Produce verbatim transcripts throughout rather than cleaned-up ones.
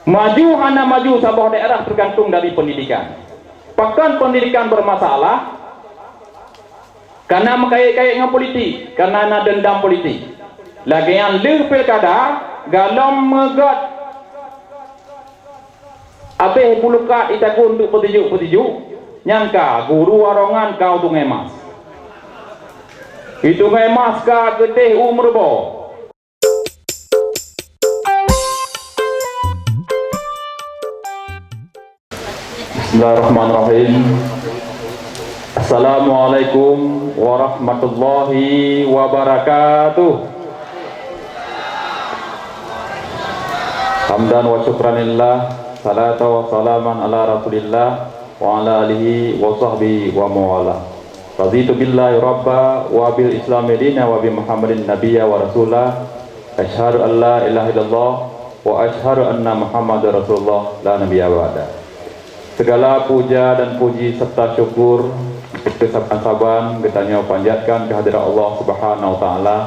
Maju hana maju saboh daerah teugantung dari peundidikan. Pakon peundidikan beurmasalah? Kana meukayek-kayek ngon politik, kana na deundam politik. Lagée nyan lheueh pilkada, galom meugot abéh bulukat itagun untuk peutijok-peutijok, nyangka guru arongan ka u Sungai Mas. Di Sungai Mas ka geudeh u Meureubo. Bismillahirrahmanirrahim. Assalamualaikum warahmatullahi wabarakatuh. Hamdan wa syukranillah, salatan wa salaman ala Rasulillah, wa ala alihi wa sahbihi wa mawala. Raditu billahi rabba wa bil islami dina wa bi Muhammadin nabiyya wa rasula. Asyhadu an la ilaha illallah wa asyhadu anna Muhammadar Rasulullah la nabiyya ba'da. Segala puja dan puji serta syukur keu saban-saban geutanyoe panjatkan keu hadirat Allah Subhanahu wa Taala.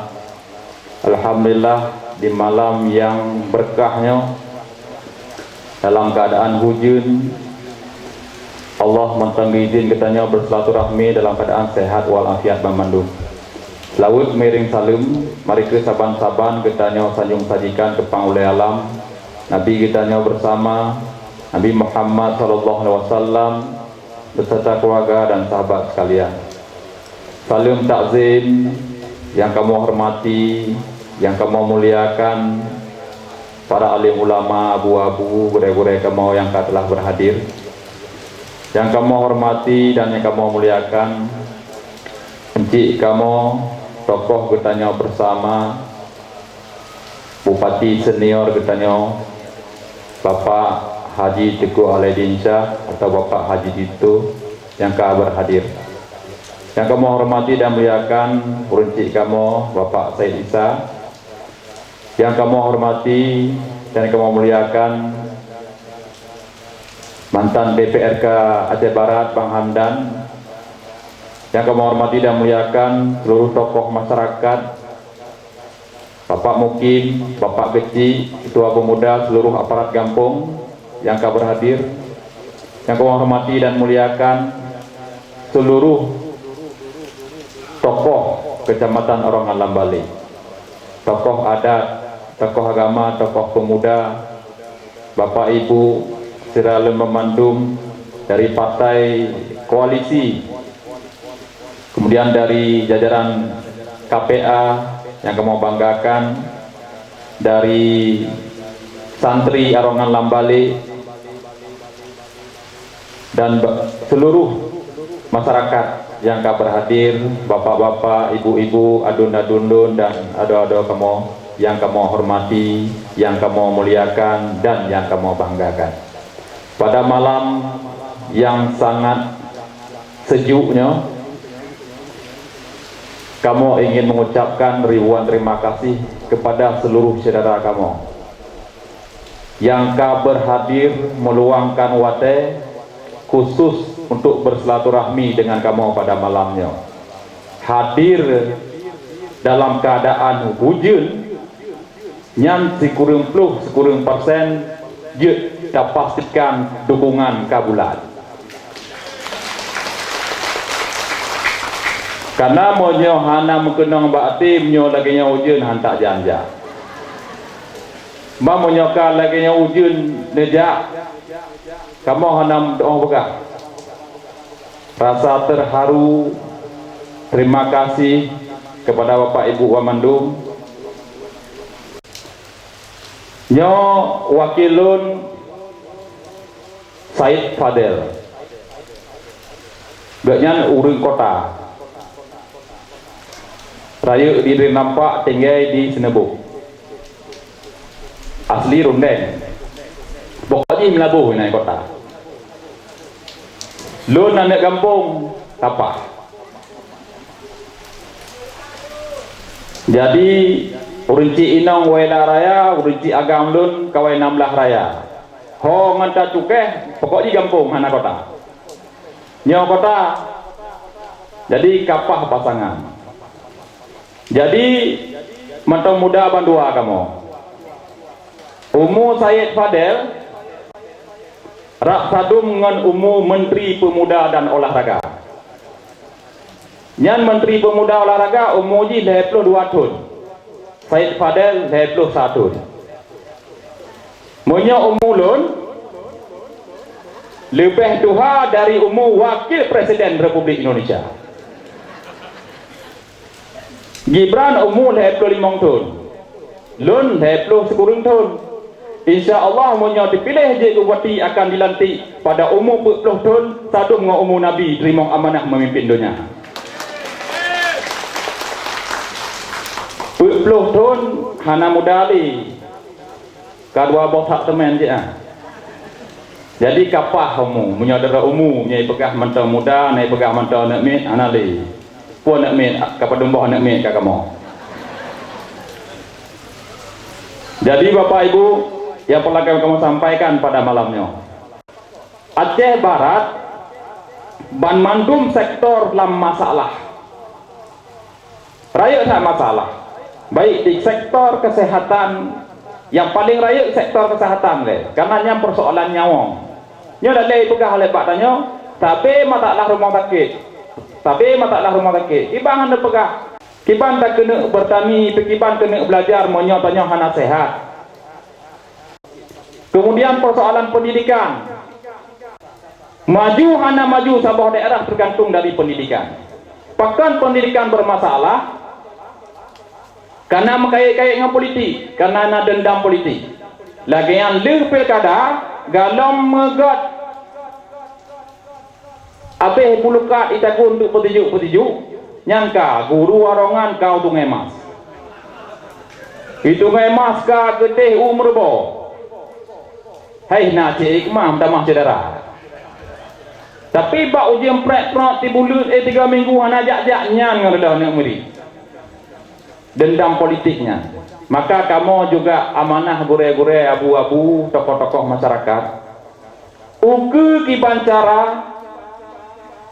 Alhamdulillah, di malam nyang beureukat nyoe, dalam keuadaan hujeuen, Allah mantong geuidin geutanyoe beusilaturahmi dalam keuadaan sehat walafiat banmandum. Laweuet meuiréng saleuem, mari keu saban-saban geutanyoe sanjong sajikan keu pang ulée alam, Nabi geutanyoe beusama, Nabi Muhammad sallallahu alaihi wasallam, beserta keluarga dan sahabat sekalian. Saleuem takzim nyang kamoe hormati, nyang kamoe muliakan, para alim ulama, abu-abu, gurée-gurée kamoe nyang ka telah berhadir. Nyang kamoe hormati dan nyang kamoe muliakan, encik kamoe, tokoh geutanyoe bersama, Bupati senior geutanyoe, Bapak Haji Teungku Alaidin Syah atau Bapak Haji Tito nyang ka berhadir. Nyang kamoe hormati dan muliakan ureueng chik kamoe, Bapak Said Isa. Nyang kamoe hormati dan kamoe muliakan mantan D P R K Aceh Barat, Bang Hamdan. Nyang kamoe hormati dan muliakan seluruh tokoh masyarakat, Bapak Mukim, Bapak Geuchik, Ketua Pemuda, seluruh aparat gampông nyang ka berhadir, nyang kamoe hormati dan muliakan seluruh tokoh Kecamatan Arongan Lambale, tokoh adat, tokoh agama, tokoh pemuda, Bapak Ibu sira lom banmandum dari partai koalisi, kemudian dari jajaran K P A nyang kamoe banggakan, dari santri Arongan Lambale, dan ba-, seluruh masyarakat nyang ka berhadir, bapak-bapak, ibu-ibu, adun-adun lôn, dan adoe-adoe kamoe nyang kamoe hormati, nyang kamoe muliakan, dan nyang kamoe banggakan. Pada malam yang sangat sejuk nyoe, kamoe ingin mengucapkan ribuan terima kasih kepada seluruh syedara kamoe nyang ka berhadir meuluangkan watée khusus untuk bersilaturahmi dengan kamoe pada malam nyoe. Hadir dalam keadaan hujeuen, nyan sikureueng ploh sikureueng persen jeuet tapastikan dukungan ka bulat. Karna meunyoe hana meukeunong bak até, meunyoe lagée nyoe ujeuen han tajak-jak. Ma meunyoe ka lagée nyoe ujeuen neujak, kamoe hana meudoá peugah. Rasa terharu, terima kasih kepada Bapak Ibu banmandum. Nyoe wakil lôn Said Fadel. Gobnyan ureuëng kota. Rayeuk di Nampak, tinggai di Seuneubok. Asli Rundeng. Pokok jih Meulaboh inan kota. Lôn aneuëk gampông Tapah. Jadi, ureuëng chik inong Wai Lam Raya, ureuëng chik agam lôn ka Wai Nam Blah Raya. Ho ngon tacukéh, pokok jih gampông hana kota. Nyoe kota, jadi kapah pasangan. Jadi, mantong muda bandua kamoe. Umu Said Fadel, Rab sadum ngon umu Menteri Pemuda dan Olahraga. Nyan Menteri Pemuda Olahraga umu jih lhèe ploh dua thon. Said Fadel lhèe ploh sa thon. Meunyoe umu lôn, leubeh tuha dari umu Wakil Presiden Republik Indonesia. Gibran umu lhèe ploh limong thon. Lôn lhèe ploh sikureueng thon. Insya Allah, meunyoe dipiléh jeuet bupati akan dilantik pada umu peuet ploh thon, sadum ngon umu Nabi teurimong amanah memimpin donya. Peuet ploh thon hana muda lé. Ka dua boh that teumèn cit, ah. Jadi ka paih umu, meunyoe droe umu, nyoe ipeugah mantong muda, nyoe ipeugah mantong aneuk miet, hana lé. Peue aneuk miet, ka padum boh aneuk miet ka kamoe. Jadi Bapak Ibu, nyang peureulèe kamoe sampaikan pada malam nyoe. Aceh Barat, banmandum sektor lam masalah. Rayeuk that masalah, baik di sektor kesehatan, nyang paleng rayeuk sektor kesehatan lé, karena nyan persoalan nyawöng. Nyoe lalé peugah lé bak tanyoe, sabe masalah rumoh sakét, sabe masalah rumoh sakét. Kiban hana peugah, kiban takeuneuk bertani, kiban keuneuk belajar, meunyoe tanyoe hana sehat. Kemudian persoalan pendidikan. Maju hana maju saboh daerah tergantung dari pendidikan. Pakon pendidikan bermasalah? Karena meukait-kait ngon politik, karena na dendam politik. Lagèe nyan lheueh pilkada, galom meugot. Abéh pulukat itagun untuk peutujok-peutujok, nyang ka guru arongan ka u Sungai Mas. Di Sungai Mas ka geudeh u Meureubo. Hai na cit hikmah meutamah syedara. Tapi bak ujeuen prek-prok tibuleuen, eh, tiga minggu hana jak-jak nyan ngon reudah aneuk murit. Dendam politik nyan. Maka kamoe juga amanah gurèe-gurèe, abu-abu, tokoh-tokoh masyarakat. Ukeue kiban cara,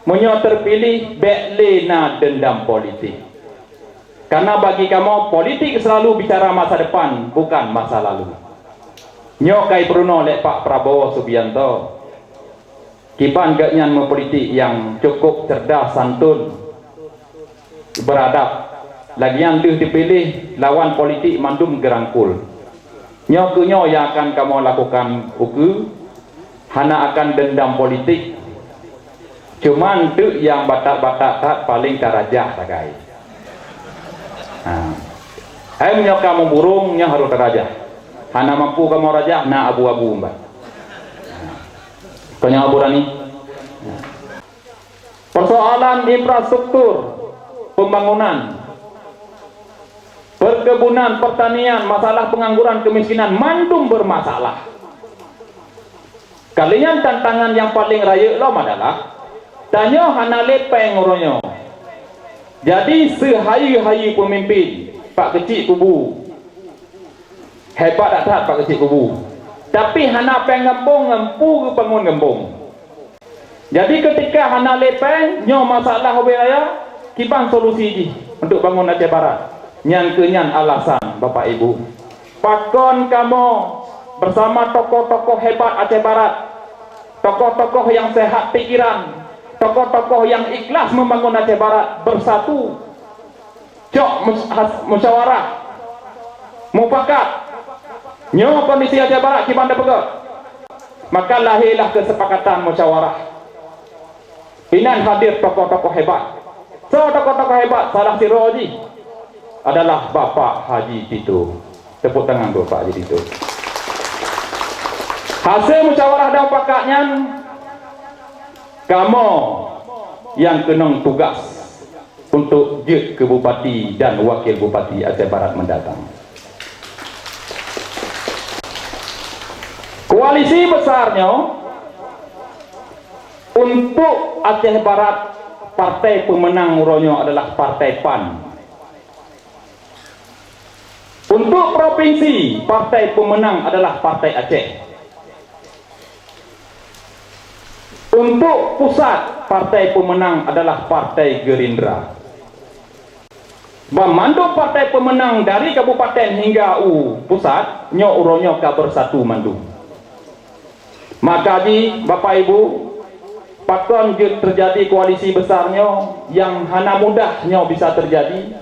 meunyoe teupiléh, bèk lé na dendam politik. Karena bagi kamoe, politik selalu bicara masa depan, bukan masa lalu. Nyoe ka ipeurunoe lé Pak Prabowo Subianto. Kiban geuhnyan meupolitik nyang cukup cerdas, santun, beradab. Lagèe nyan lheueh dipiléh, lawan politik mandum geurangkul. Nyoe keuh nyoe nyang akan kamoe lakukan ukeue, hana akan dendam politik. Cuman teuk nyang batat-batat that paleng tarajah sagai. Ha. Hai meunyoe ka meuburông, nyoe harôh tarajah. Hana mampu kamoe rajah, na abu-abu mbak. Ha. Keu nyang abu rani. Ha. Persoalan infrastruktur, pembangunan, perkebunan, pertanian, masalah pengangguran, kemiskinan, mandum bermasalah. Kali nyan tantangan nyang paleng rayeuk lom adalah, tanyoe hana lé péng uroe nyoe. Jadi, seuhayeue-hayeue peumimpin, Pak Keuchik Kubu, hebat that-that Pak Keuchik Kubu. Tapi hana péng gampông ngon peue geubangon gampông. Jadi, keutika hana lé péng, nyoe masalah ubé raya, kiban solusi jih untuk bangon Aceh Barat. Nyan keuh nyan alasan, Bapak Ibu. Pakon kamoe bersama tokoh-tokoh hebat Aceh Barat, tokoh-tokoh nyang sehat pikiran, tokoh-tokoh nyang ikhlas membangun Aceh Barat bersatu, cok mus-, has-, musyawarah, mufakat. Nyoe kondisi Aceh Barat kiban tapeugah. Maka lahirlah kesepakatan musyawarah. Inan hadir tokoh-tokoh hebat. Soe tokoh-tokoh hebat? Salah sidroe jih adalah Bapak Haji Tito. Tepuk tangan untuk Bapak Haji Tito. Hasil musyawarah dan mufakat nyan, kamoe nyang keunong tugas untuk jeuet keu bupati dan wakil bupati Aceh Barat mendatang. Koalisi besar nyoe untuk Aceh Barat, partai pemenang uroe nyoe adalah Partai pan. Untuk provinsi, partai pemenang adalah Partai Aceh. Untuk pusat, partai pemenang adalah Partai Gerindra. Banmandum partai pemenang dari kabupaten hingga u pusat, nyoe uroe nyoe ka bersatu mandum. Maka jih, Bapak Ibu, pakon jeuet teujadi koalisi besar nyoe nyang hana mudah nyoe bisa teujadi?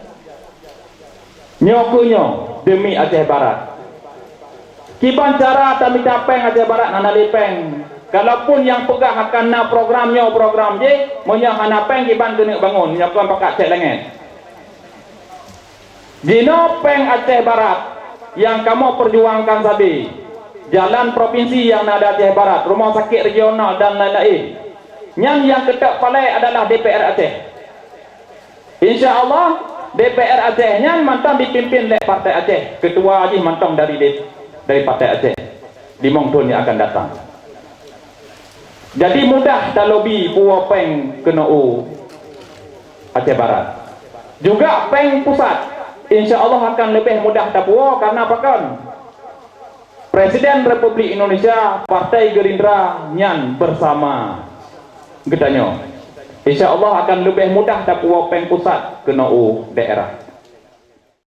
Nyoe keuh nyoe, deumi Aceh Barat. Kiban cara tamita péng Aceh Barat hana lé péng. Kalaupun nyang peugah akan na program nyoe program jéh, meunyoe hana péng kiban keuneuk bangon, nyoe kon pakat cék langét. Jinoe péng Aceh Barat nyang kamoe peujuangkan sabe, jalan provinsi nyang na di Aceh Barat, rumah sakit regional dan lain-lain. Nyan nyang keutok palai adalah D P R Aceh. Insya Allah, D P R Aceh nyan mantong dipimpin lé Partai Aceh, ketua jih mantong dari D-, dari Partai Aceh limong thon nyang akan datang. Jadi mudah talobi puwoe péng keunoe u Aceh Barat. Juga péng pusat, insya Allah akan leubeh mudah tapuwoe karena pakon? Presiden Republik Indonesia, Partai Gerindra nyan bersama geutanyoe. Insya Allah akan leubeh mudah tapuwoe péng pusat keunoe u daerah.